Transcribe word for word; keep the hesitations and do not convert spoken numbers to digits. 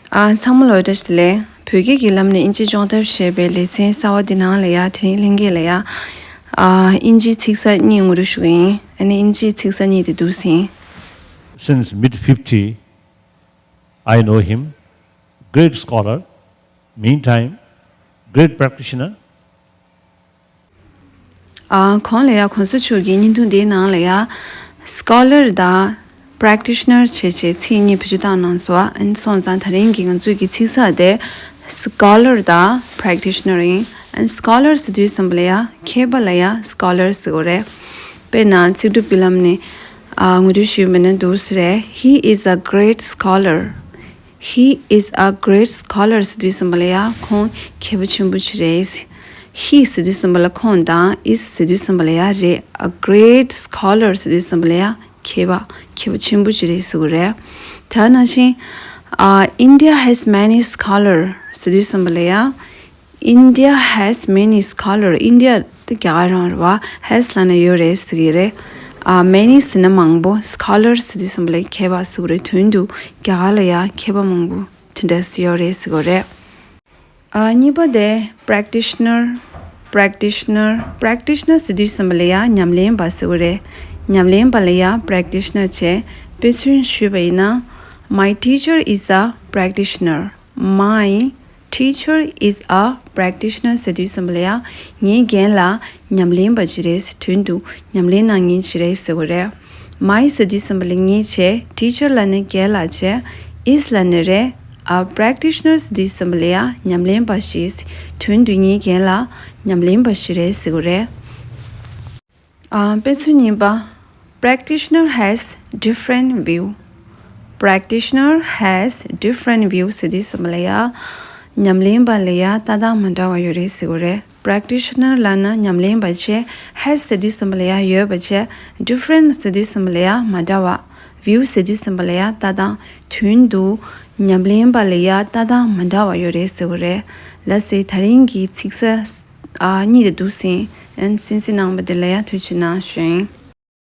ཨ། ཚང་མ་ལོ་བཀྲ་ཤིས་བདེ་ལེགས། བོད་སྐད་ཀྱི་ལམ་ནས་དབྱིན་ཇི་སྦྱོང་ཐབས་ཞེས་པའི་ལེ་ཚན་གསར་བ་འདི་ནང་ལ་ཡ། དེ་རིང་ལྷན་རྒྱས་ལ་ཡ། ཨ། དབྱིན་ཇིའི་ཚིག་གསར་གཉིས་ངོ་སྤྲོད་ཞུ་གི་ཡིན། ཨ་ནི་དབྱིན་ཇིའི་ཚིག་གསར་གཉིས་དེ་འདུག་ཟིན། Since mid fifty, I know him, great scholar, meantime, great practitioner. ཨ། གོང་ལ་ཡ་གོང་ས་མཆོག་གི་བརྙན་ཐུང་འདིའི་ནང་ལ་ཡ། སི་ཀོ་ལར་དང་པྲེག་ཊི་ཤི་ནར་བྱས་བྱས་ཚིག་གཉིས་བེད་སྤྱོད་བཏང་གནང་སོང་། ཨ་ནི་སོང་ཙང་དེ་རིང་གི་ང་ཚོའི་གི་ཚིག་གསར་དེ་སི་ཀོ་ལར་དང་པྲེག་ཊི་ཤི་ནར་ཡིན། ཨ་ནི་སི་ཀོ་ལར་ཟེར་དུས་ཙམ་པ་ལ་ཡ་མཁས་པ་ལ་ཡ་སི་ཀོ་ལར་ཟེར་གོ་རེད། དཔེར་ན་ཚིག་གྲུབ་ཀྱི་ལམ་ནས་ཨ་ངོ་སྤྲོད་ཞུས་པ་ན་འདུག་ཟེར་རེད། He is a great scholar. He is a great scholar ཟེར་དུས་ཙམ་པ་ལ་ཡ་ཁོང་མཁས་པ་ཆེན་པོ་ཞིག་རེད། He ཟེར་དུས་ཙམ་པ་ལ་ཁོང་དང་། is ཟེར་དུས་ཙམ་པ་ལ་ཡ་རེད། A great scholar ཟེར་དུས་ཙམ་པ་ལ་ཡ་མཁས་པ་མཁས་པ་ཆེན་པོ་ཞིག་རེད་ཟེར་གོ་རེད། ད་ནང་བཞིན་ཨ། India has many scholar ཟེར་དུས་ཙམ་པ་ལ་ཡ། India has many scholar. ཨིན་ཌི་ཡ་དེ་རྒྱ་གར་རང་རེད་བ། ཧེ་སི་ལབ་ན་ཡོད་རེད་ཟེར་གི་རེད། ཨ། མེ་ནི་ཟེར་ན་མང་པོ། སི་ཀོ་ལར་ཟེར་དུས་ཙམ་པ་ལ་མཁས་པ་ཟེར་གི་རེད། དོན་དུ་རྒྱ་གར་ལ་ཡ་མཁས་པ་མང་པོ་དེ་འདྲ་ཡོད་རེད་ཟེར་གི་རེད། ཨ། གཉིས་པ་དེ་པྲེག་ཊི་ཤི་ནར། པྲེག་ཊི་ཤི་ནར། པྲེག་ཊི་ཤི་ནར་ཟེར་དུས་ཙམ་པ་ལ་ཡ་ཉམས་ལེན་པ་ཟེར་གི་རེད། ཉམས་ལེན་པ་ལ་ཡ་པྲེག་ཊི་ཤི་ནར་བྱས། དཔེ་མཚོན་ཞུས་པ་ཡིན་ན། My teacher is a practitioner. My teacher is a practitioner ཟེར་དུས་ཙམ་པ་ལ་ཡ། ངའི་རྒན་ལགས་ཉམས་ལེན་པ་ཅིག་རེད། དོན་དུ་ཉམས་ལེན་གནང་མཁན་ཅིག་རེད་ཟེར་གི་རེད། My ཟེར་དུས་ཙམ་པ་ལ་ངའི་བྱས། Teacher ལབ་ན་རྒན་ལགས་བྱས། Is ལབ་ན་རེད། A practitioner ཟེར་དུས་ཙམ་པ་ལ་ཡ་ཉམས་ལེན་པ་ཞིག་དོན་དུ་ངའི་རྒན་ལགས་ཉམས་ལེན་པ་ཞིག་རེད་ཟེར་གི་རེད། ཨ། དཔེ་མཚོན་གཉིས་པ། Practitioner has different view. Practitioner has different view ཟེར་དུས་ཙམ་པ་ལ་ཡ། ཉམས་ལེན་པ་ལ་ཡ་ལྟ་སྟངས་མ་འདྲ་བ་ཡོད་རེད་ཟེར་གི་རེད། པྲེག་ཊི་ཤི་ནར་ལབ་ན་ཉམས་ལེན་པ་བྱས། ཧེ་སི་ཟེར་དུས་ཙམ་པ་ལ་ཡ་ཡོད་པ་བྱས། ཌི་ཕ་རེན་ཊི་ཟེར་དུས་ཙམ་པ་ལ་ཡ་མ་འདྲ་བ། བྷིའུ་ཟེར་དུས་ཙམ་པ་ལ་ཡ་ལྟ་སྟངས། དོན་དུ་ཉམས་ལེན་པ་ལ་ཡ་ལྟ་སྟངས་མ་འདྲ་བ་ཡོད་རེད་ཟེར་གི་རེད། ལགས་སེ། དེ་རིང་གི་ཚིག་གསར་ཨ་གཉིས་དེ་འདུག་ཟིན། ཨན་སེམས་ཤུགས་གནང་བ་དེ་ལ་ཡ་ཐུགས་རྗེ་གནང་ཞུ་ཡིན།